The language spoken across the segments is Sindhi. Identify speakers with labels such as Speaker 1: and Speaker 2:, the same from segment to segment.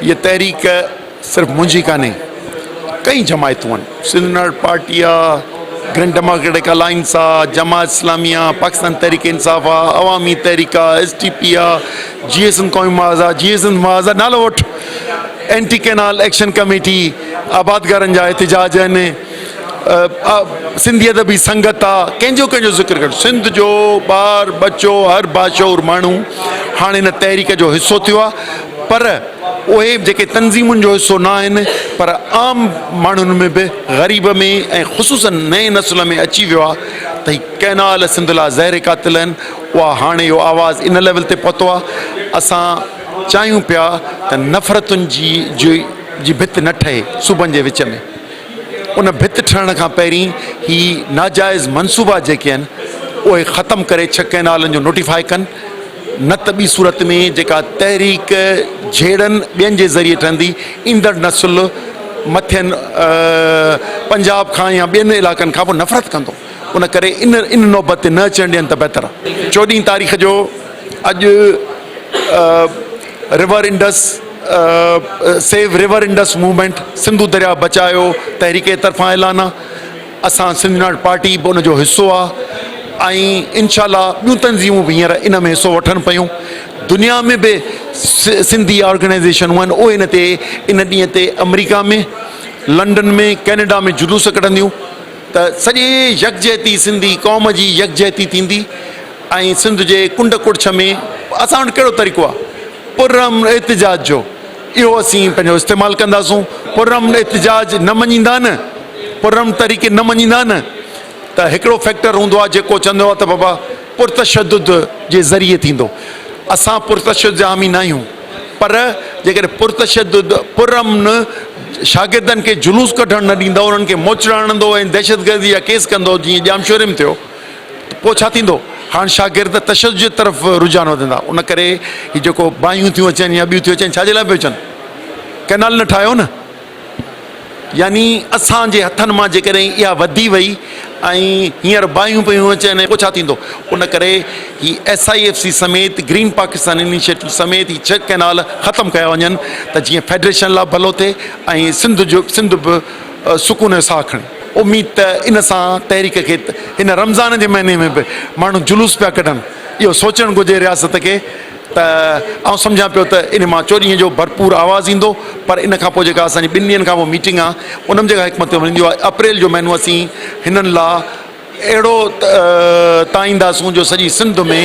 Speaker 1: هيء تحريڪ صرف منهنجي ڪانهي، ڪئين جماعتون آهن، سنڌ يونائيٽڊ پارٽي آ، گرينڊ ڊيموڪريٽڪ الائنس آ، جماعت اسلامي آ، پاڪستان تحريڪ انصاف آ، عوامي تحريڪ آ، ايس ٽي پي آ، جيئي سنڌ قومي محاذ آ، جيئي سنڌ محاذ آ، نالو وٺ، اينٽي ڪئنال ايڪشن ڪميٽي، آبادگارن جا احتجاج آهن، سنڌي ادبي سنگت آ، ڪنهن جو ڪنهن جو ذڪر ڪر، سنڌ جو ٻار ٻچو هر باشعور ماڻهو هاڻي هن تحريڪ جو حصو ٿيو آ، پر اهي جيڪي تنظيمن جو حصو نه آهن پر عام ماڻهن ۾ به غريب ۾ ۽ خصوصا نئين نسل ۾ اچي ويو آهي ته هي ڪئنال سنڌ لاء زهر قاتل آهن اها هاڻي اهو آواز ان ليول تي پهتو آهي اسان چاهيون پيا ته نفرتن جي جي ڀت نه ٺهي صوبن جي وچ ۾ ان ڀت ٺهڻ کان پهرين هي ناجائز منصوبا جيڪي آهن اهي ختم ڪري ڇهه ڪئنالن جو نوٽيفائي ڪن نه ته ٻي صورت ۾ جيڪا تحريڪ جهيڙن ٻين جي ذريعي ٺهندي ايندڙ نسل مٿين پنجاب کان يا ٻين علائقن کان پوء نفرت ڪندو ان ڪري ان ان نوبت تي نه اچڻ ڏين ته بهتر آهي. چوڏهين تاريخ جو اڄ river Indus save river Indus movement Sindhu درياء بچايو تحريڪ طرفان اعلان آهي. اسان سنڌ يونائيٽڊ پارٽي به ان جو حصو آ ۽ انشاء الله ٻيون تنظيمون به هينئر ان ۾ حصو وٺن پيون دنيا ۾ به سنڌي آرگنائيزيشنون آهن اهي ان تي ان ڏينهن تي آمريڪا ۾ لنڊن ۾ ڪينيڊا ۾ جلوس ڪڍنديون ته سڄي يڪجهتي سنڌي قوم جي يڪجهتي ٿيندي ۽ سنڌ جي ڪنڊ ڪڙڇ ۾ اسان وٽ ڪهڙو طريقو آ پرامن احتجاج جو اهو اسين پنهنجو استعمال ڪنداسون پرامن احتجاج نه مڃيندا نه پرامن طريقي نه مڃيندا نه ته هڪڙو فيڪٽر هوندو آهي جيڪو چوندو آهي ته بابا پرتشدد جي ذريعي ٿيندو اسان پرتشدد جا حامي نه آهيون پر جيڪڏهن پرتشدد پرامن شاگردن کي جلوس ڪڍڻ نه ڏيندو انهن کي موچڙا هڻندو ۽ دهشتگردي جا ڪيس ڪندو جيئن ڄامشوري ۾ ٿيو ته پوء ڇا ٿيندو؟ هاڻ شاگرد تشدد جي طرف رجحان وڌندا. ان ڪري هي جيڪو باهيون ٿيون اچن يا ٻيون ٿيون اچن ڇا جي لاء پيون اچن؟ ڪئنال نه ٺاهيو نه. يعني اسان جي هٿن مان جيڪڏهن اها وڌي وئي ۽ هينئر باهيون پيون اچن پوء ڇا ٿيندو؟ ان ڪري هي ايس I F C سميت گرين پاڪستان انيشيٽو سميت هي ڇهه ڪئنال ختم ڪيا وڃن ته جيئن فيڊريشن لاء ڀلو ٿئي ۽ سنڌ جو سنڌ به سڪون جو ساهه کڻي. اميد ته ان سان تحريڪ کي هن رمضان جي مهيني ۾ به ماڻهو جلوس پيا ڪڍن اهو سوچڻ گهرجي رياست کي ته آئون سمجهان پيو ته ان مان چوڏهينء جو ڀرپور آواز ايندو پر ان کان پوء جيڪا اسان جي ٻن ڏينهن کان پوء ميٽنگ آهي ان ۾ جيڪا حڪمت عملي ايندي اها اپريل جو مهينو اسين هنن لا اهڙو تائينداسون جو سڄي سنڌ ۾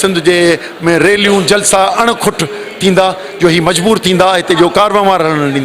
Speaker 1: سنڌ جي ۾ ريليون جلسا اڻ کٽ ٿيندا جو هي مجبور ٿيندا هتي جو ڪاروهنوار هلڻ نه ڏيندا.